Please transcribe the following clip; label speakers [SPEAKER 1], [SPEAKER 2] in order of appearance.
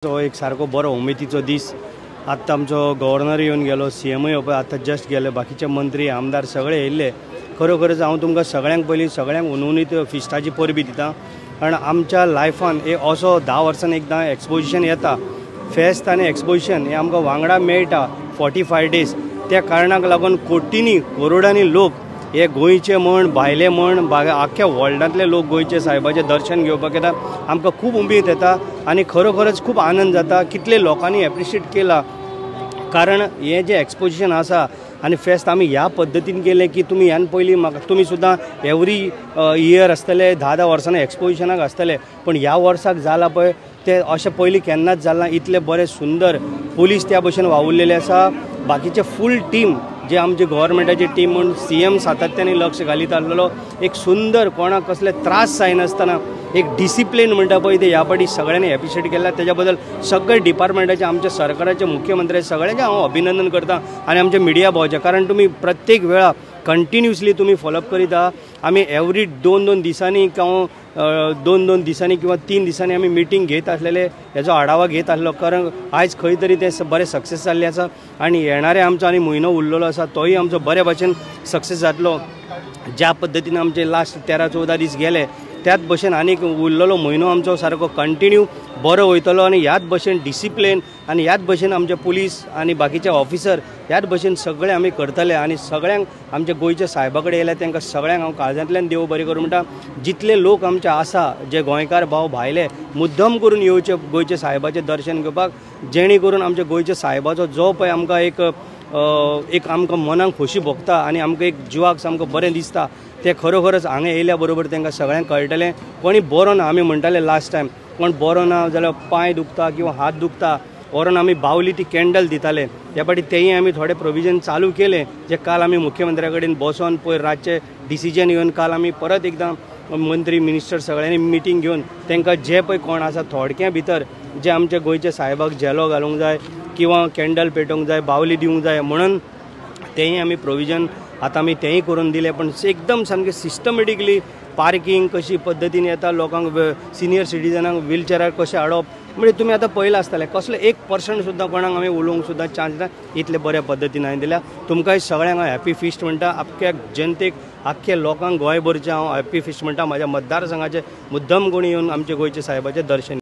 [SPEAKER 1] हो एक सारको बरो उमेदीचो दीस। आत्तां आमचो गव्हर्नर येवन गेलो, सीएमय आतां जस्ट गेले, बाकीचे मंत्री आमदार सगळे येयल्ले। खरोखरच हांव तुमकां सगळ्यांक पयलीं सगळ्यांक उनउनीत फिस्टाची परबी दिता, कारण आमच्या लायफान एक असो 10 वर्सांनी एकदां एक्सपोजिशन येता, फेस्त आनी एक्सपोजिशन हें आमकां वांगडा मेळटा 45 डेज। त्या कारणाक लागून कोटींनी करोडांनी लोक हे गोंयचे म्हण भायले म्हण आख्ख्या वर्ल्डांतले लोक गोंयचे सायबाचें दर्शन घेवपाक येता। आमकां खूब उमेद येता आनी खरोखरच खूब आनंद जाता। कितले लोकांनी एप्रिशिएट केला, कारण हें जें एक्सपोजिशन आसा आनी फेस्त आमी ह्या पद्दतीन केलें की तुमी ह्यान पयलीं म्हाका तुमी सुद्दां एवरी इयर आसतले 10-10 वर्सांनी एक्सपोजिशनाक आसतले, पूण ह्या वर्साक जाला पळय तें अशें पयलीं केन्नाच जालां। इतले बरे सुंदर पुलीस त्या भशेन वावुरलेले आसा, बाकीचे फूल टीम जे आमचे गव्हर्मेंटाची टीम म्हूण सीएम सातत्याने लक्ष घालीत आसलेलो, एक सुंदर कोणाक कसले त्रास जायनासतना एक डिसिप्लीन म्हणटा पळय ते ह्या फावटी सगळ्यांनी एप्रिशिएट केला। तेज्या बद्दल सगळे डिपार्टमेंटाचे आमच्या सरकाराचे मुख्यमंत्री सगळ्यांचे हांव अभिनंदन करता आनी आमच्या मिडिया भावचें, कारण तुमी प्रत्येक वेळा कंटिन्युअसली तुमी फॉलोअप करीत आहा। आमी एवरी 2-2 दिसांनी किंवा 2-2 दिसांनी किंवा 3 दिसांनी आमी मिटींग घेत आसलेले, हेजो आढावा घेत आसलो, कारण आयज खंय तरी ते बरें सक्सेस जाल्लें आसा आनी येणारे आमचो आनी म्हयनो उरलेलो आसा तोय आमचो बरे भशेन सक्सेस जातलो। ज्या पद्दतीन आमचे लास्ट 13-14 दीस गेले त्याच भशेन आनीक उरलेलो म्हयनो आमचो सारको कंटिन्यू बरो वयतलो आनी ह्याच भशेन डिसिप्लीन आनी ह्याच भशेन आमचे पुलीस आनी बाकीचे ऑफिसर ह्याच भशेन सगळे आमी करतले आनी सगळ्यांक आमच्या गोंयच्या सायबा कडेन येयल्या तांकां सगळ्यांक हांव काळजांतल्यान देव बरें करूं म्हणटा। जितले लोक आमचे आसा जे गोंयकार भाव भायले मुद्दम करून येवचे गोंयच्या सायबाचें दर्शन घेवपाक, जेणे करून आमच्या गोंयच्या सायबाचो जो पळय आमकां एक आमकां मनाक खोशी भोगता आनी आमकां एक जिवाक सामको बरें दिसता, ते खरोखरच हांगा येयल्या बरोबर तांकां सगळ्यांक कळटलें। कोणी बरो ना, आमी म्हणटाले लास्ट टायम कोण बरो ना जाल्यार पांय दुखता किंवा हात दुखता व्हरोन आमी बावली ती कॅन्डल दिताले, त्या फावटी तेय आमी थोडे प्रोविजन चालू केले जे काल आमी मुख्यमंत्र्या कडेन बसोन पयर रातचे डिसिजन घेवन काल आमी परत एकदां मंत्री मिनिस्टर सगळ्यांनी मिटींग घेवन तांकां जे पळय कोण आसा थोडक्या भितर जे आमच्या गोंयच्या सायबाक झेलो घालूंक जाय किंवा कॅन्डल पेटोवंक जाय, बावली दिवंक जाय म्हणून तेंय आमी प्रोविजन आतां आमी तेंय करून दिलें। पण एकदम सामकें सिस्टमेटिकली पार्किंग कशी पद्दतीन येता, लोकांक सिनियर सिटीजनांक व्हीलचेरार कशें हाडप, म्हणजे तुमी आतां पळयलां आसतलें कसलो 1% सुद्दां कोणाक आमी उलोवंक सुद्दां चान्स ना, इतले बऱ्या पद्दतीन हांवें दिल्या। तुमकांय सगळ्यांक हांव हॅपी फिस्ट म्हणटा, आख्ख्या जनतेक आख्ख्या लोकांक गोंयभरचें हांव हॅपी फिस्ट म्हणटा। म्हाज्या मतदारसंघाचे मुद्दम कोणी येवन आमच्या गोंयच्या सायबाचें दर्शन